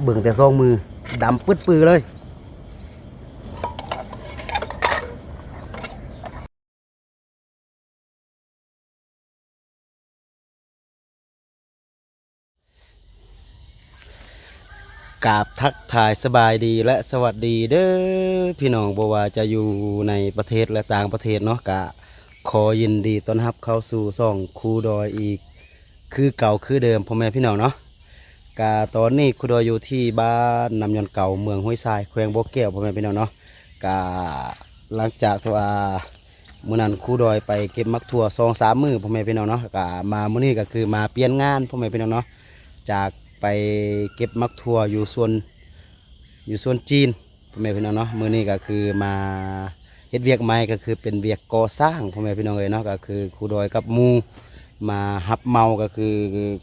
ເບິ່ງແຕ່ສອງມື ດຳປຶດປືເລີຍ. ກາບທັກທາຍສະບາຍດີ ແລະ ສະຫວັດດີເດີ້ພີ່ນ້ອງ, ບໍ່ວ່າຈະຢູ່ໃນປະເທດ ແລະ ຕ່າງປະເທດເນາະ, ກະຂໍຍິນດີຕ້ອນຮັບເຂົ້າສູ່ຊ່ອງຄູດອຍອີກຄືເກົ່າຄືເດີມ ພໍ່ແມ່ພີ່ນ້ອງເນາະ. ກະຕອນນີ້ຄູດອຍຢູ່ທີ່ບ້ານນ້ຳຍ້ອນເກົ່າ ເມືອງຫ້ວຍຊາຍ ແຂວງບໍ່ແກ້ວ ພໍ່ແມ່ພີ່ນ້ອງເນາະ. ກະຫຼັງຈາກທີ່ວ່າ ມື້ນັ້ນຄູດອຍໄປເກັບໝາກຖົ່ວສອງສາມມື້ ພໍ່ແມ່ພີ່ນ້ອງເນາະ, ກະມາມື້ນີ້ກະຄືມາປ່ຽນງານ ພໍ່ແມ່ພີ່ນ້ອງເນາະ, ຈາກໄປເກັບໝາກຖົ່ວຢູ່ສວນ ຢູ່ສວນຈີນ ພໍ່ແມ່ພີ່ນ້ອງເນາະ. ມື້ນີ້ກະຄືມາເຮັດວຽກໃໝ່ ກະຄືເປັນວຽກກໍ່ສ້າງ ພໍ່ແມ່ພີ່ນ້ອງເອີຍເນາະ, ກະຄືຄູດອຍກັບໝູ່ມາຮັບເໝົາ ກະຄື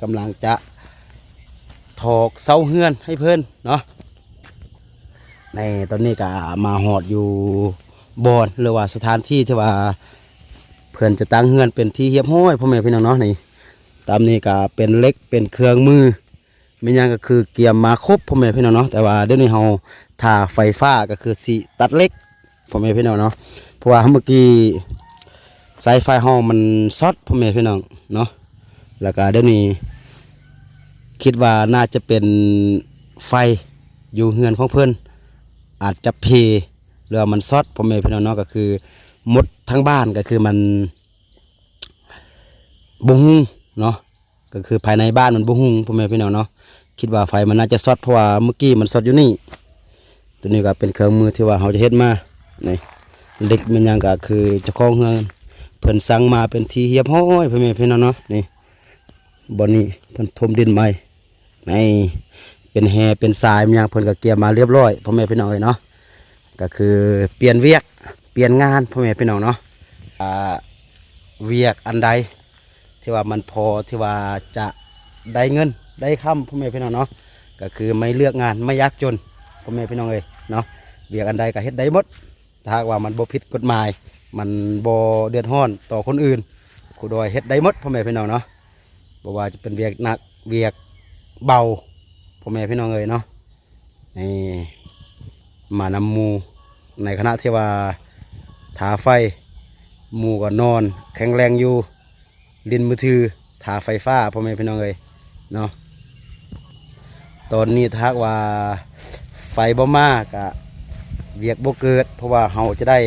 ກຳລັງຈະຖອກເສົາເຮືອນໃຫ້ເພິ່ນເນາະ. ໃນຕອນນີ້ກະມາຮອດຢູ່ບ່ອນ ຫຼືວ່າສະຖານທີ່ທີ່ວ່າ ເພິ່ນຈະຕັ້ງເຮືອນເປັນທີ່ຮຽບຮ້ອຍ ພໍ່ແມ່ພີ່ນ້ອງເນາະ. ນີ້ ຕາມນີ້ກະເປັນເຫຼັກ ເປັນເຄື່ອງມື ແມ່ນຫຍັງກະຄືກຽມມາຄົບ ພໍ່ແມ່ພີ່ນ້ອງເນາະ, ແຕ່ວ່າດຽວນີ້ເຮົາຖ້າໄຟຟ້າ ກະຄືຊິຕັດເຫຼັກ ພໍ່ແມ່ພີ່ນ້ອງເນາະ. ເພາະວ່າເມື່ອກີ້ສາຍໄຟເຮົາມັນຊັອດ ພໍ່ແມ່ພີ່ນ້ອງເນາະ, ແລ້ວກະດຽວນີ້ຄິດວ່າໜ້າຈະເປັນໄຟຢູ່ເຮືອນຂອງເພິ່ນ ອາດຈະເພ ຫຼືວ່າມັນຊັອດ ພໍ່ແມ່ພີ່ນ້ອງເນາະ, ກະຄືໝົດທັງບ້ານ ກະຄືມັນບໍ່ຮຸ່ງເນາະ, ກະຄືພາຍໃນບ້ານມັນບໍ່ຮຸ່ງ ພໍ່ແມ່ພີ່ນ້ອງເນາະ. ຄິດວ່າໄຟມັນໜ້າຈະຊັອດ ເພາະວ່າເມື່ອກີ້ມັນຊັອດຢູ່ນີ້. ໂຕນີ້ກະເປັນເຄື່ອງມືທີ່ວ່າເຮົາຈະເຮັດມາ ນີ້ ເຫຼັກແມ່ນຫຍັງກະຄືເຈົ້າຂອງເຮືອນເພິ່ນສັ່ງມາເປັນທີ່ຮຽບຮ້ອຍ ພໍ່ແມ່ພີ່ນ້ອງເນາະ. ນີ້ ບ່ອນນີ້ເພິ່ນຖົມດິນໃໝ່ ໃຫ້ເປັນແຮ່ເປັນສາຍ ແມ່ນຫຍັງເພິ່ນກະກຽມມາຮຽບຮ້ອຍ ພໍ່ແມ່ພີ່ນ້ອງເອີຍເນາະ. ກະຄືປ່ຽນວຽກປ່ຽນງານ ພໍ່ແມ່ພີ່ນ້ອງເນາະ. ອາ ວຽກອັນໃດທີ່ວ່າມັນພໍທີ່ວ່າຈະໄດ້ເງິນໄດ້ຄຳ ພໍ່ແມ່ພີ່ນ້ອງເນາະ, ກະຄືໄມ່ເລືອກງານ ໄມ່ຍາກຈົນ ພໍ່ແມ່ພີ່ນ້ອງເອີຍເນາະ. ວຽກອັນໃດກະເຮັດໄດ້ໝົດ ຖ້າຫາກວ່າມັນບໍ່ຜິດກົດໝາຍ ມັນບໍ່ເດືອດຮ້ອນຕໍ່ຄົນອື່ນ ຄູດອຍເຮັດໄດ້ໝົດ ພໍ່ແມ່ພີ່ນ້ອງເນາະ. ບໍ່ວ່າຈະເປັນວຽກໜັກວຽກເບົາ ພໍ່ແມ່ພີ່ນ້ອງເອີຍເນາະ. ນີ້ ມານຳໝູ່ ໃນຂະນະທີ່ວ່າຖ້າໄຟ ໝູ່ກະນອນແຂງແລງຢູ່ ຫຼິ້ນມືຖື ຖ້າໄຟຟ້າ ພໍ່ແມ່ພີ່ນ້ອງເອີຍເນາະ. ຕອນນີ້ຖ້າຫາກວ່າໄຟບໍ່ມາກະວຽກບໍ່ເກີດ ເພາະວ່າເຮົາຈະໄດ້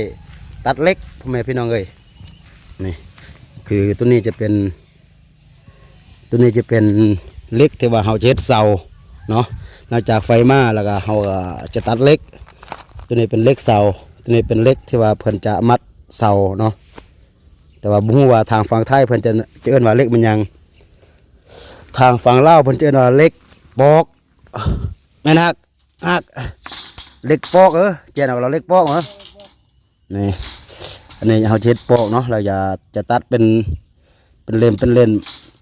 ຕັດເຫຼັກ ພໍ່ແມ່ພີ່ນ້ອງເອີຍ. ນີ້ ຄືໂຕນີ້ຈະເປັນ ໂຕນີ້ຈະເປັນເຫຼັກທີ່ວ່າເຮົາຈະເຮັດເສົາເນາະ, ຫຼັງຈາກໄຟມາແລ້ວກະເຮົາກະຈະຕັດເຫຼັກ. ໂຕນີ້ເປັນເຫຼັກເສົາ ໂຕນີ້ເປັນເຫຼັກທີ່ວ່າເພິ່ນຈະມັດເສົາເນາະ. ແຕ່ວ່າບໍ່ຮູ້ວ່າທາງຝັ່ງໄທເພິ່ນຈະ ຈະເອີ້ນວ່າເຫຼັກແມ່ນຫຍັງ, ທາງຝັ່ງລາວເພິ່ນຈະເອີ້ນວ່າເຫຼັກປອກ ແມ່ນຮັກ ຮັກ ເຫຼັກປອກ ເອີ ແຈນເອົາເຫຼັກປອກເອີ. ນີ້ ອັນນີ້ເຮົາຈະເຮັດປອກເນາະ ແລ້ວຈະ ຈະຕັດເປັນ ເປັນເຫຼັ້ມ ເປັນເຫຼັ້ມ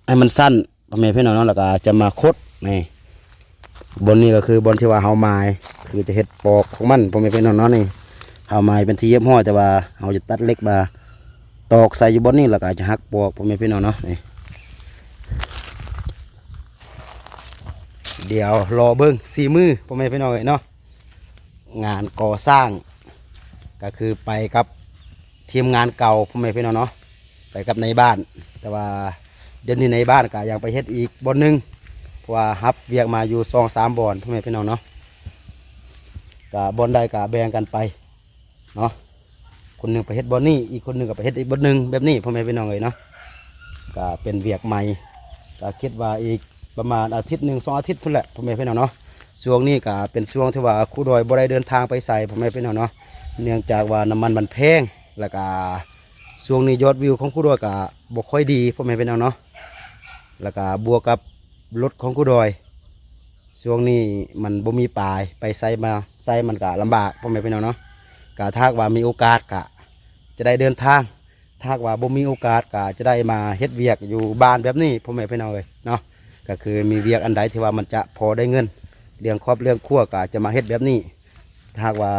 ໃຫ້ມັນສັ້ນ ພໍ່ແມ່ພີ່ນ້ອງເນາະ, ແລ້ວກະຈະມາຄົດ. ນີ້ ບ່ອນນີ້ກະຄືບ່ອນທີ່ວ່າເຮົາໝາຍ ຄືຈະເຮັດປອກຂອງມັນ ພໍ່ແມ່ພີ່ນ້ອງເນາະ. ນີ້ ເຮົາໝາຍເປັນທີ່ຮຽບຮ້ອຍ ແຕ່ວ່າເຮົາຈະຕັດເຫຼັກມາຕອກໃສ່ຢູ່ບ່ອນນີ້ ແລ້ວກະຈະຫັກປອກ ພໍ່ແມ່ພີ່ນ້ອງເນາະ. ນີ້ ດຽວລໍເບິ່ງສີມື ພໍ່ແມ່ພີ່ນ້ອງເອີຍເນາະ. ງານກໍ່ສ້າງ ກະຄືໄປກັບທີມງານເກົ່າ ພໍ່ແມ່ພີ່ນ້ອງເນາະ, ໄປກັບນາຍບ້ານ. ແຕ່ວ່າດຽວນີ້ນາຍບ້ານກະຍັງໄປເຮັດອີກບ່ອນໜຶ່ງ ເພາະວ່າຮັບວຽກມາຢູ່ສອງສາມບ່ອນ ພໍ່ແມ່ພີ່ນ້ອງເນາະ. ກະບ່ອນໃດກະແບ່ງກັນໄປເນາະ, ຄົນໜຶ່ງໄປເຮັດບ່ອນນີ້ ອີກຄົນໜຶ່ງກະໄປເຮັດອີກບ່ອນໜຶ່ງ ແບບນີ້ ພໍ່ແມ່ພີ່ນ້ອງເອີຍເນາະ. ກະເປັນວຽກໃໝ່ ກະຄິດວ່າອີກປະມານອາທິດໜຶ່ງສອງອາທິດພຸ້ນແຫຼະ ພໍ່ແມ່ພີ່ນ້ອງເນາະ. ຊ່ວງນີ້ກະເປັນຊ່ວງທີ່ວ່າຄູດອຍບໍ່ໄດ້ເດີນທາງໄປໃສ ພໍ່ແມ່ພີ່ນ້ອງເນາະ, ເນື່ອງຈາກວ່ານ້ຳມັນມັນແພງ ແລ້ວກະຊ່ວງນີ້ຍອດວິວຂອງຄູດອຍກະບໍ່ຄ່ອຍດີ ພໍ່ແມ່ພີ່ນ້ອງເນາະ. ແລ້ວກະບວກກັບລົດຂອງຄູດອຍ ຊ່ວງນີ້ມັນບໍ່ມີປາຍ ໄປໃສມາໃສມັນກະລຳບາກ ພໍ່ແມ່ພີ່ນ້ອງເນາະ. ກະຖ້າຫາກວ່າມີໂອກາດກະຈະໄດ້ເດີນທາງ, ຖ້າຫາກວ່າບໍ່ມີໂອກາດກະຈະໄດ້ມາເຮັດວຽກຢູ່ບ້ານແບບນີ້ ພໍ່ແມ່ພີ່ນ້ອງເອີຍເນາະ. ກະຄືມີວຽກອັນໃດທີ່ວ່າມັນຈະພໍໄດ້ເງິນລ້ຽງຄອບລ້ຽງຄົວ ກະຈະມາເຮັດແບບນີ້. ຖ້າຫາກວ່າ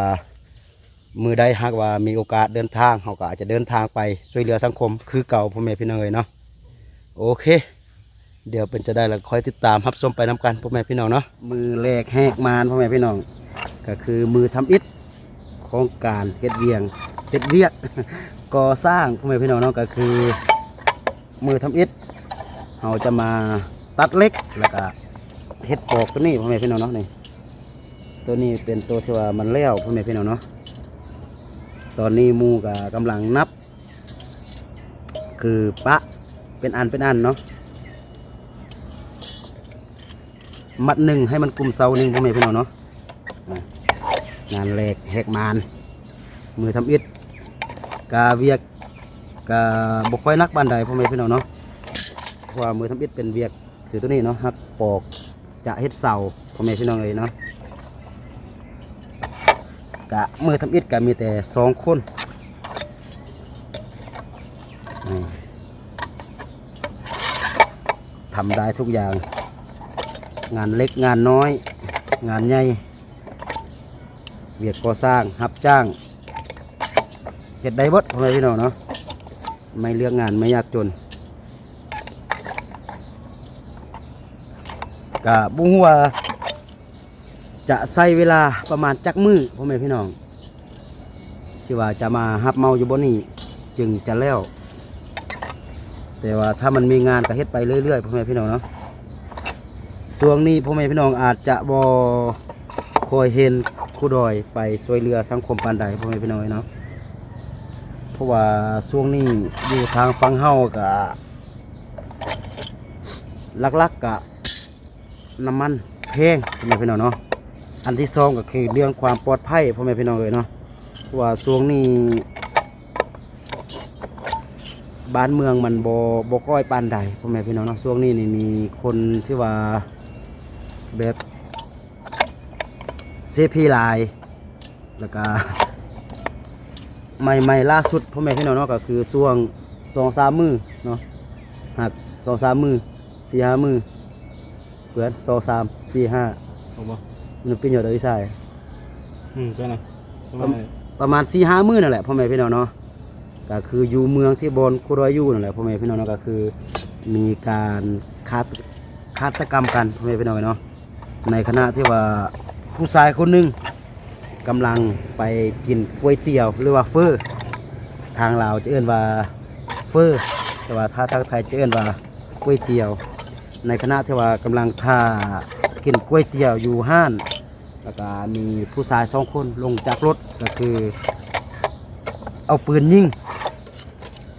ມື້ໃດຫາກວ່າມີໂອກາດເດີນທາງ ເຮົາກະອາດຈະເດີນທາງໄປຊ່ວຍເຫຼືອສັງຄົມຄືເກົ່າ ພໍ່ແມ່ພີ່ນ້ອງເອີຍເນາະ. ໂອເຄ ດຽວເປັນຈັ່ງໃດລະຄອຍຕິດຕາມຮັບຊົມໄປນຳກັນ ພໍ່ແມ່ພີ່ນ້ອງເນາະ. ມື້ແລກແຮກມານ ພໍ່ແມ່ພີ່ນ້ອງ ກະຄືມື້ທຳອິດຂອງການເຮັດວຽງ ເຮັດວຽກກໍ່ສ້າງ ພໍ່ແມ່ພີ່ນ້ອງເນາະ. ກະຄືມື້ທຳອິດ ເຮົາຈະມາຕັດເຫຼັກ ແລ້ວກະເຮັດປອກໂຕນີ້ ພໍ່ແມ່ພີ່ນ້ອງເນາະ. ນີ້ ໂຕນີ້ເປັນໂຕທີ່ວ່າມັນແລ້ວ ພໍ່ແມ່ພີ່ນ້ອງເນາະ. ຕອນນີ້ໝູ່ກະກຳລັງນັບ ຄືປະເປັນອັນເປັນອັນເນາະ ມັດໜຶ່ງໃຫ້ມັນກຸມເສົາໜຶ່ງ ພໍ່ແມ່ພີ່ນ້ອງເນາະ. ອ່າ ງານແລກແຮກມານ ມື້ທຳອິດ ກະວຽກກະບໍ່ຄ່ອຍໜັກປານໃດ ພໍ່ແມ່ພີ່ນ້ອງເນາະ. ເພາະວ່າມື້ທຳອິດເປັນວຽກ ຄືໂຕນີ້ເນາະ ຮັກປອກຈະເຮັດເສົາ ພໍ່ແມ່ພີ່ນ້ອງເອີຍເນາະ. ກະມື້ທຳອິດກະມີແຕ່ສອງຄົນ ນີ້ ທຳໄດ້ທຸກຢ່າງ ງານເລັກງານນ້ອຍ ງານໃຫຍ່ ວຽກກໍ່ສ້າງ ຮັບຈ້າງ ເຮັດໄດ້ເບິດ ພໍ່ແມ່ພີ່ນ້ອງເນາະ. ໄມ່ເລືອກງານ ໄມ່ຍາກຈົນ. ກະບໍ່ຮູ້ວ່າຈະໃຊ້ເວລາປະມານຈັກມື້ ພໍ່ແມ່ພີ່ນ້ອງ ທີ່ວ່າຈະມາຮັບເໝົາຢູ່ບ່ອນນີ້ຈຶ່ງຈະແລ້ວ. ແຕ່ວ່າຖ້າມັນມີງານກະເຮັດໄປເລື້ອຍໆ ພໍ່ແມ່ພີ່ນ້ອງເນາະ. ຊ່ວງນີ້ພໍ່ແມ່ພີ່ນ້ອງອາດຈະບໍ່ຄ່ອຍເຫັນຄູດອຍໄປຊ່ວຍເຫຼືອສັງຄົມປານໃດ ພໍ່ແມ່ພີ່ນ້ອງເອີຍເນາະ. ເພາະວ່າຊ່ວງນີ້ຢູ່ທາງຝັ່ງເຮົາກະ ຫຼັກໆກະນ້ຳມັນແພງ ພໍ່ແມ່ພີ່ນ້ອງເນາະ. ອັນທີສອງກະຄືເລື່ອງຄວາມປອດໄພ ພໍ່ແມ່ພີ່ນ້ອງເອີຍເນາະ. ເພາະວ່າຊ່ວງນີ້ ບ້ານເມືອງມັນບໍ່ ບໍ່ຄ່ອຍປານໃດ ພໍ່ແມ່ພີ່ນ້ອງເນາະ. ຊ່ວງນີ້ນີ້ມີຄົນທີ່ວ່າແບບເສພີຫຼາຍ ແລ້ວກະໃໝ່ໆລ່າສຸດ ພໍ່ແມ່ພີ່ນ້ອງເນາະ ກະຄືຊ່ວງສອງສາມມື້ເນາະ ຫາກສອງສາມມື້ ສີ່ຫ້າມື້ ເພື່ອນ ສອງ ສາມ ສີ່ ຫ້າ ອອກບໍ່? ມັນປິນຍອດວິຊາຍ ອືມ ເປັນນະ ປະມານ ປະມານສີ່ຫ້າມື້ນັ້ນແຫຼະ ພໍ່ແມ່ພີ່ນ້ອງເນາະ. ກະຄືຢູ່ເມືອງທີ່ບ່ອນຄູດອຍຢູ່ນັ້ນແຫຼະ ພໍ່ແມ່ພີ່ນ້ອງເນາະ. ກະຄືມີການຄາດ ຄາດຕະກຳກັນ ພໍ່ແມ່ພີ່ນ້ອງເນາະ. ໃນຂະນະທີ່ວ່າຜູ້ຊາຍຄົນໜຶ່ງກຳລັງໄປກິນກ໋ວຍຕຽວ ຫຼືວ່າເຝີ ທາງລາວຈະເອີ້ນວ່າເຝີ ແຕ່ວ່າຖ້າທາງໄທຈະເອີ້ນວ່າກ໋ວຍຕຽວ. ໃນຂະນະທີ່ວ່າກຳລັງຖ້າກິນກ໋ວຍຕຽວຢູ່ຮ້ານ ແລ້ວກະມີຜູ້ຊາຍສອງຄົນລົງຈາກລົດ ກະຄືເອົາປືນຍິງ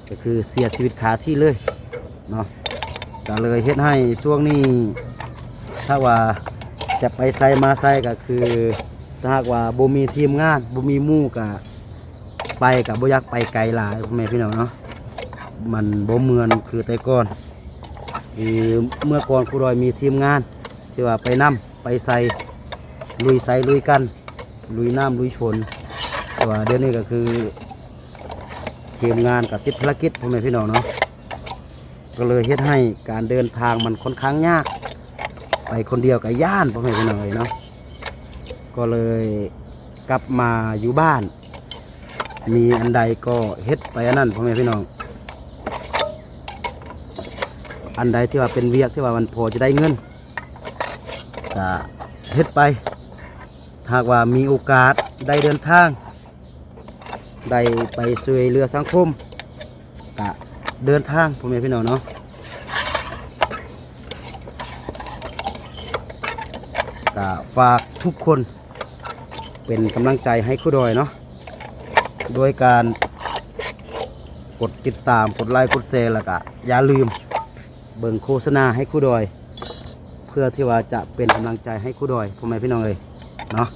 ກະຄືເສຍຊີວິດຄາທີ່ເລີຍເນາະ. ກະເລີຍເຮັດໃຫ້ຊ່ວງນີ້ ຖ້າວ່າຈະໄປໃສມາໃສ ກະຄືຖ້າຫາກວ່າບໍ່ມີທີມງານ ບໍ່ມີໝູ່ ກະໄປກະບໍ່ຢາກໄປໄກຫຼາຍ ພໍ່ແມ່ພີ່ນ້ອງເນາະ. ມັນບໍ່ເໝືອນຄືແຕ່ກ່ອນ ຄືເມື່ອກ່ອນຄູດອຍມີທີມງານທີ່ວ່າໄປນຳ ໄປໃສ ລຸຍໃສລຸຍກັນ ລຸຍນ້ຳລຸຍຝົນ. ແຕ່ວ່າດຽວນີ້ກະຄືທີມງານກະຕິດພາລະກິດ ພໍ່ແມ່ພີ່ນ້ອງເນາະ. ກະເລີຍເຮັດໃຫ້ການເດີນທາງມັນຂ້ອນຂ້າງຍາກ ໄປຄົນດຽວກະຢ້ານ ພໍ່ແມ່ພີ່ນ້ອງເອີຍເນາະ. ກະເລີຍກັບມາຢູ່ບ້ານ ມີອັນໃດກໍເຮັດໄປອັນນັ້ນ ພໍ່ແມ່ພີ່ນ້ອງ. ອັນໃດທີ່ວ່າເປັນວຽກທີ່ວ່າມັນພໍຈະໄດ້ເງິນ ກະເຮັດໄປ. ຫາກວ່າມີໂອກາດໄດ້ເດີນທາງ ໄດ້ໄປຊ່ວຍເຫຼືອສັງຄົມ ກະເດີນທາງ ພໍ່ແມ່ພີ່ນ້ອງເນາະ. ກະຝາກທຸກຄົນເປັນກຳລັງໃຈໃຫ້ຄູດອຍເນາະ ໂດຍການກົດຕິດຕາມ ກົດໄລ ກົດແຊ ແລ້ວກະຢ່າລືມ ເບິ່ງໂຄສະນາໃຫ້ຄູດອຍ ເພື່ອທີ່ວ່າຈະເປັນກຳລັງໃຈໃຫ້ຄູດອຍ ພໍ່ແມ່ພີ່ນ້ອງເອີຍເນາະ.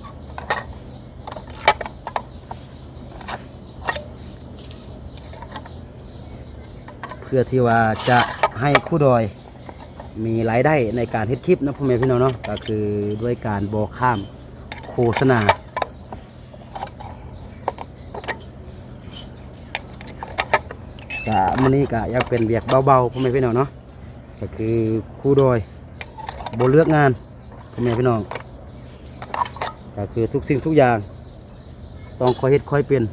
ເພື່ອທີ່ວ່າຈະໃຫ້ຄູດອຍມີລາຍໄດ້ໃນການເຮັດຄລິບເນາະ ພໍ່ແມ່ພີ່ນ້ອງເນາະ. ກະຄືດ້ວຍການບໍ່ຂ້າມໂຄສະນາ ກະມື້ນີ້ກະຍັງເປັນວຽກເບົາໆ ພໍ່ແມ່ພີ່ນ້ອງເນາະ. ກະຄືຄູດອຍບໍ່ເລືອກງານ ພໍ່ແມ່ພີ່ນ້ອງ ກະຄືທຸກສິ່ງທຸກຢ່າງຕ້ອງຄ່ອຍເຮັດຄ່ອຍເປັນ.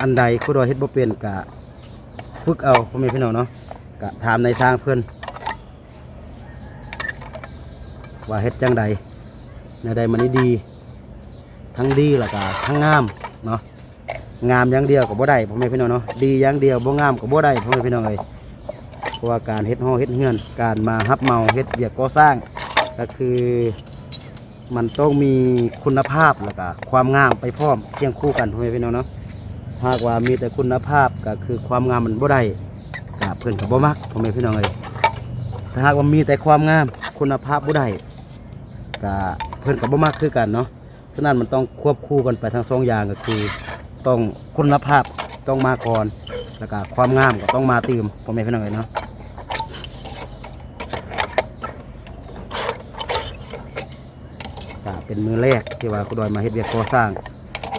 ອັນໃດຄູດອຍເຮັດບໍ່ເປັນກະຝຶກເອົາ ພໍ່ແມ່ພີ່ນ້ອງເນາະ. ກະຖາມນາຍຊ່າງເພິ່ນ ວ່າເຮັດຈັ່ງໃດ ແນວໃດມັນດີ ທັງດີແລ້ວກະທັງງາມເນາະ. ງາມຢ່າງດຽວກໍບໍ່ໄດ້ ພໍ່ແມ່ພີ່ນ້ອງເນາະ, ດີຢ່າງດຽວບໍ່ງາມກໍບໍ່ໄດ້ ພໍ່ແມ່ພີ່ນ້ອງເອີຍ. ເພາະວ່າການເຮັດຫໍເຮັດເຮືອນ ການມາຮັບເໝົາເຮັດວຽກກໍ່ສ້າງ ກໍຄື ມັນຕ້ອງມີຄຸນນະພາບ ແລ້ວກະຄວາມງາມໄປພ້ອມຄຽງຄູ່ກັນ ພໍ່ແມ່ພີ່ນ້ອງເນາະ. ຖ້າຫາກວ່າມີແຕ່ຄຸນນະພາບ ກໍຄືຄວາມງາມມັນບໍ່ໄດ້ ກະເພິ່ນກໍບໍ່ມັກ ພໍ່ແມ່ພີ່ນ້ອງເອີຍ. ຖ້າຫາກວ່າມີແຕ່ຄວາມງາມ ຄຸນນະພາບບໍ່ໄດ້ ກະເພິ່ນກໍບໍ່ມັກຄືກັນເນາະ. ສະນັ້ນມັນຕ້ອງຄວບຄູ່ກັນໄປທັງສອງຢ່າງ ກໍຄືຕ້ອງຄຸນນະພາບຕ້ອງມາກ່ອນ ແລ້ວກະຄວາມງາມກໍຕ້ອງມາຕື່ມ ພໍ່ແມ່ພີ່ນ້ອງເອີຍເນາະ. ກະເປັນມື້ແລກທີ່ວ່າຄູດອຍມາເຮັດວຽກກໍ່ສ້າງ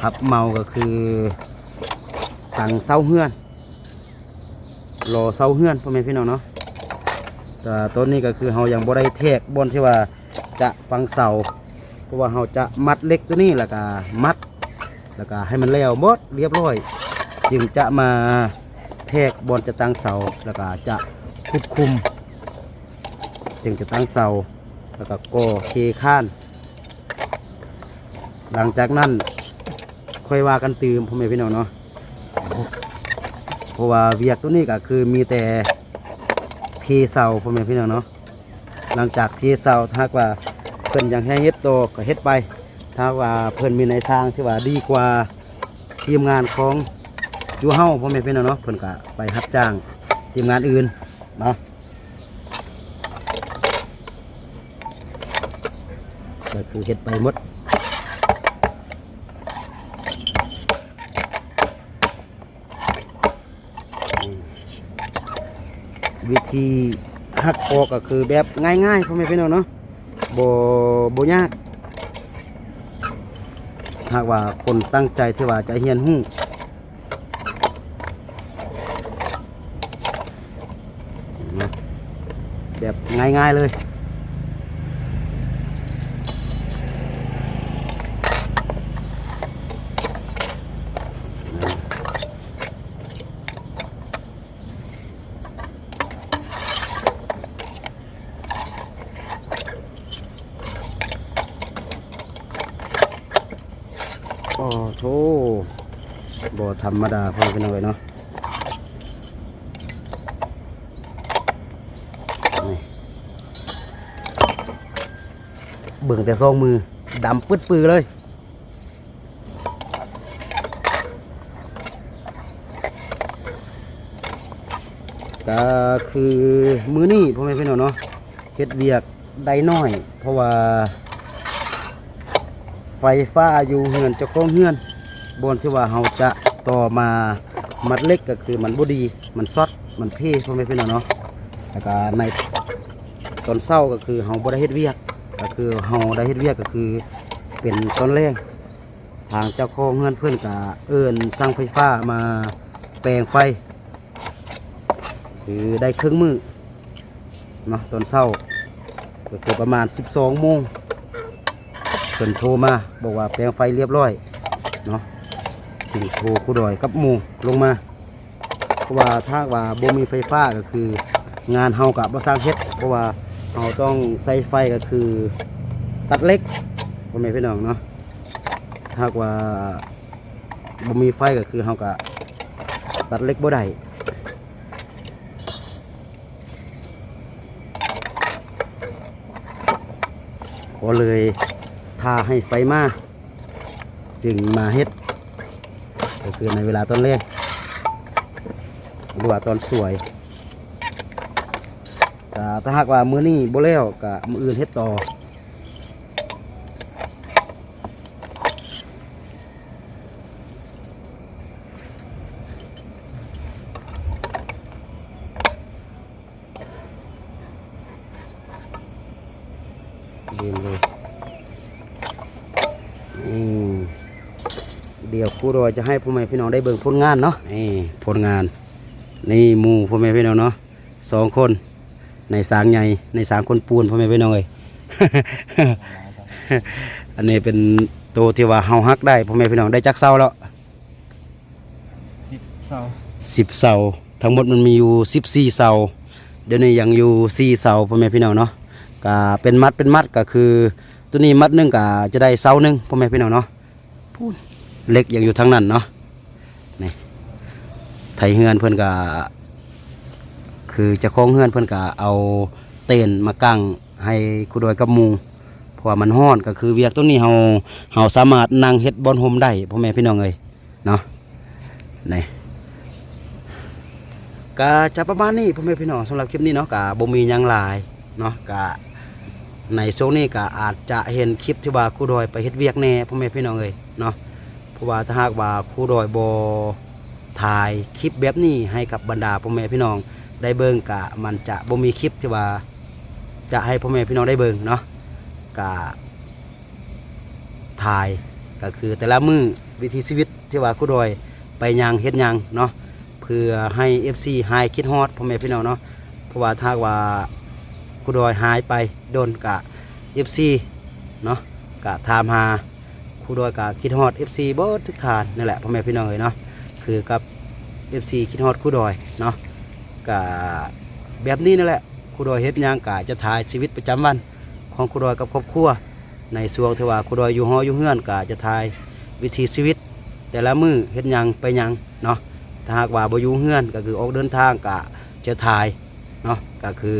ຮັບເໝົາກໍຄືຕັ້ງເສົາເຮືອນ ລໍເສົາເຮືອນ ພໍ່ແມ່ພີ່ນ້ອງເນາະ. ແຕ່ຕອນນີ້ກໍຄືເຮົາຍັງບໍ່ໄດ້ແທກບ່ອນທີ່ວ່າຈະຝັງເສົາ ເພາະວ່າເຮົາຈະມັດເຫຼັກຕົວນີ້ ແລ້ວກະມັດ ແລ້ວກະໃຫ້ມັນແລ້ວໝົດລຽບລ້ອຍ ຈຶ່ງຈະມາແທກບ່ອນຈະຕັ້ງເສົາ ແລ້ວກະຈະຂຸດຂຸມ ຈຶ່ງຈະຕັ້ງເສົາ ແລ້ວກະກໍ່ເຄຄານ. ຫຼັງຈາກນັ້ນຄ່ອຍວ່າກັນຕື່ມ ພໍ່ແມ່ພີ່ນ້ອງເນາະ. ເພາະວ່າວຽກຕົວນີ້ກໍຄືມີແຕ່ເທເສົາ ພໍ່ແມ່ພີ່ນ້ອງເນາະ. ຫຼັງຈາກເທເສົາ ຖ້າຫາກວ່າເພິ່ນຢາກໃຫ້ເຮັດຕໍ່ກໍເຮັດໄປ, ຖ້າຫາກວ່າເພິ່ນມີນາຍຊ່າງທີ່ວ່າດີກວ່າທີມງານຂອງຈຸເຮົາ ພໍ່ແມ່ພີ່ນ້ອງເນາະ ເພິ່ນກໍໄປຮັບຈ້າງທີມງານອື່ນເນາະ. ກໍຄືເຮັດໄປໝົດ ວິທີຫັກອອກກໍຄືແບບງ່າຍໆ ພໍ່ແມ່ພີ່ນ້ອງເນາະ ບໍ່ ບໍ່ຍາກ ຫາກວ່າຄົນຕັ້ງໃຈທີ່ວ່າຈະຮຽນຮູ້ ແບບງ່າຍໆເລີຍ. ໂອ້ໂຫ ບໍ່ທຳມະດາ ພໍ່ແມ່ພີ່ນ້ອງເອີຍເນາະ. ນີ້ ເບິ່ງແຕ່ສອງມື ດຳປຶດປືເລີຍ. ກໍຄືມື້ນີ້ ພໍ່ແມ່ພີ່ນ້ອງເນາະ ເຮັດວຽກໄດ້ໜ້ອຍ ເພາະວ່າໄຟຟ້າຢູ່ເຮືອນເຈົ້າຂອງເຮືອນ ບ່ອນທີ່ວ່າເຮົາຈະຕໍ່ມາມັດເຫຼັກ ກໍຄືມັນບໍ່ດີ ມັນຊັອດ ມັນເພ ພໍ່ແມ່ພີ່ນ້ອງເນາະ. ແລ້ວກໍໃນຕອນເຊົ້າກໍຄືເຮົາບໍ່ໄດ້ເຮັດວຽກ ກໍຄືເຮົາໄດ້ເຮັດວຽກກໍຄືເປັນຕອນແລງ ທາງເຈົ້າຂອງເຮືອນເພິ່ນກະເອີ້ນຊ່າງໄຟຟ້າມາແປງໄຟ ຄືໄດ້ເຄິ່ງມື້ເນາະ ຕອນເຊົ້າ ກໍຄືປະມານສິບສອງໂມງ ເພິ່ນໂທມາບອກວ່າແປງໄຟລຽບລ້ອຍເນາະ ຈຶ່ງໂທຄູດອຍກັບໝູ່ລົງມາ. ເພາະວ່າຖ້າຫາກວ່າບໍ່ມີໄຟຟ້າກໍຄືງານເຮົາກໍບໍ່ສາມາດເຮັດ ເພາະວ່າເຮົາຕ້ອງໃຊ້ໄຟກໍຄືຕັດເຫຼັກ ພໍ່ແມ່ພີ່ນ້ອງເນາະ. ຖ້າຫາກວ່າບໍ່ມີໄຟກໍຄືເຮົາກໍຕັດເຫຼັກບໍ່ໄດ້ ກໍເລີຍຖ້າໃຫ້ໄຟມາ ຈຶ່ງມາເຮັດ ກໍຄືໃນເວລາຕອນແລງ ຫຼືວ່າຕອນສວຍ. ກະຖ້າຫາກວ່າມື້ນີ້ບໍ່ແລ້ວ ກະມື້ອື່ນເຮັດຕໍ່. ດຽວຄູດອຍຈະໃຫ້ພໍ່ແມ່ພີ່ນ້ອງໄດ້ເບິ່ງຜົນງານເນາະ. ນີ້ຜົນງານ ນີ້ໝູ່ ພໍ່ແມ່ພີ່ນ້ອງເນາະ ສອງຄົນ ໃນຊ່າງໃຫຍ່ ໃນຊ່າງຄົນປູນ ພໍ່ແມ່ພີ່ນ້ອງເອີຍ. ອັນນີ້ເປັນໂຕທີ່ວ່າເຮົາຮັກໄດ້ ພໍ່ແມ່ພີ່ນ້ອງ. ໄດ້ຈັກເສົາແລ້ວ? ສິບເສົາ ສິບເສົາ ທັງໝົດມັນມີຢູ່ສິບສີ່ເສົາ ດຽວນີ້ຍັງຢູ່ສີ່ເສົາ ພໍ່ແມ່ພີ່ນ້ອງເນາະ. ກະເປັນມັດເປັນມັດ ກະຄືໂຕນີ້ມັດໜຶ່ງກະຈະໄດ້ເສົາໜຶ່ງ ພໍ່ແມ່ພີ່ນ້ອງເນາະ. ພຸ້ນ ເຫຼັກຍັງຢູ່ທາງນັ້ນເນາະ. ນີ້ ໄທເຮືອນເພິ່ນກະ ຄືເຈົ້າຂອງເຮືອນເພິ່ນກະເອົາເຕັນມາກາງໃຫ້ຄູດອຍກັບໝູ່ ເພາະວ່າມັນຮ້ອນ. ກະຄືວຽກໂຕນີ້ເຮົາ ເຮົາສາມາດນັ່ງເຮັດບ່ອນຮົ່ມໄດ້ ພໍ່ແມ່ພີ່ນ້ອງເອີຍເນາະ. ນີ້ ກະຈະປະມານນີ້ ພໍ່ແມ່ພີ່ນ້ອງ. ສຳລັບຄລິບນີ້ເນາະ ກະບໍ່ມີຫຍັງຫຼາຍເນາະ. ກະໃນຊ່ວງນີ້ກະອາດຈະເຫັນຄລິບທີ່ວ່າຄູດອຍໄປເຮັດວຽກແດ່ ພໍ່ແມ່ພີ່ນ້ອງເອີຍເນາະ. ເພາະວ່າຖ້າຫາກວ່າຄູດອຍບໍ່ຖ່າຍຄລິບແບບນີ້ໃຫ້ກັບບັນດາພໍ່ແມ່ພີ່ນ້ອງໄດ້ເບິ່ງ ກະມັນຈະບໍ່ມີຄລິບທີ່ວ່າຈະໃຫ້ພໍ່ແມ່ພີ່ນ້ອງໄດ້ເບິ່ງເນາະ. ກະ ຖ່າຍ ກະຄືແຕ່ລະມື້ ວິຖີຊີວິດທີ່ວ່າຄູດອຍໄປຫຍັງເຮັດຫຍັງເນາະ ເພື່ອໃຫ້ເອັຟຊີຫາຍຄິດຮອດ ພໍ່ແມ່ພີ່ນ້ອງເນາະ. ເພາະວ່າຖ້າຫາກວ່າຄູດອຍຫາຍໄປດົນ ກະເອັຟຊີເນາະ ກະຖາມຫາຄູດອຍ ກະຄິດຮອດເອັຟຊີເບິດທຸກທ່ານນັ້ນແຫຼະ ພໍ່ແມ່ພີ່ນ້ອງເອີຍເນາະ. ຄືກັບເອັຟຊີຄິດຮອດຄູດອຍເນາະ. ກະແບບນີ້ນັ້ນແຫຼະ ຄູດອຍເຮັດຫຍັງກະຈະຖ່າຍຊີວິດປະຈຳວັນຂອງຄູດອຍກັບຄອບຄົວ. ໃນຊ່ວງທີ່ວ່າຄູດອຍຢູ່ຫໍຢູ່ເຮືອນ ກະຈະຖ່າຍວິຖີຊີວິດແຕ່ລະມື້ ເຮັດຫຍັງໄປຫຍັງເນາະ. ຖ້າຫາກວ່າບໍ່ຢູ່ເຮືອນ ກະຄືອອກເດີນທາງ ກະຈະຖ່າຍເນາະ ກະຄື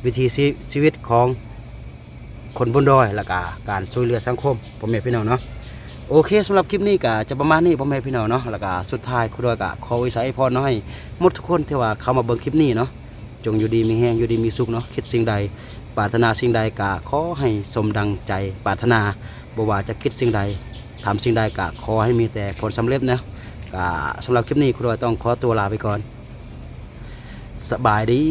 ວິຖີຊີ ຊີວິດຂອງຄົນບົນດອຍ ແລ້ວກະການຊ່ວຍເຫຼືອສັງຄົມ ພໍ່ແມ່ພີ່ນ້ອງເນາະ. ໂອເຄ ສຳລັບຄລິບນີ້ກະຈະປະມານນີ້ ພໍ່ແມ່ພີ່ນ້ອງເນາະ. ແລ້ວກະສຸດທ້າຍຄູດອຍກະຂໍອວຍໄຊອວຍພອນເນາະ ໃຫ້ໝົດທຸກຄົນທີ່ວ່າເຂົ້າມາເບິ່ງຄລິບນີ້ເນາະ ຈົ່ງຢູ່ດີມີແຮງ ຢູ່ດີມີສຸກເນາະ. ຄິດສິ່ງໃດ ປາດຖະໜາສິ່ງໃດ ກະຂໍໃຫ້ສົມດັ່ງໃຈປາດຖະໜາ. ບໍ່ວ່າຈະຄິດສິ່ງໃດ ທຳສິ່ງໃດ ກະຂໍໃຫ້ມີແຕ່ຜົນສຳເລັດເນາະ. ກະສຳລັບຄລິບນີ້ ຄູດອຍຕ້ອງຂໍຕົວລາໄປກ່ອນ. ສະບາຍດີ.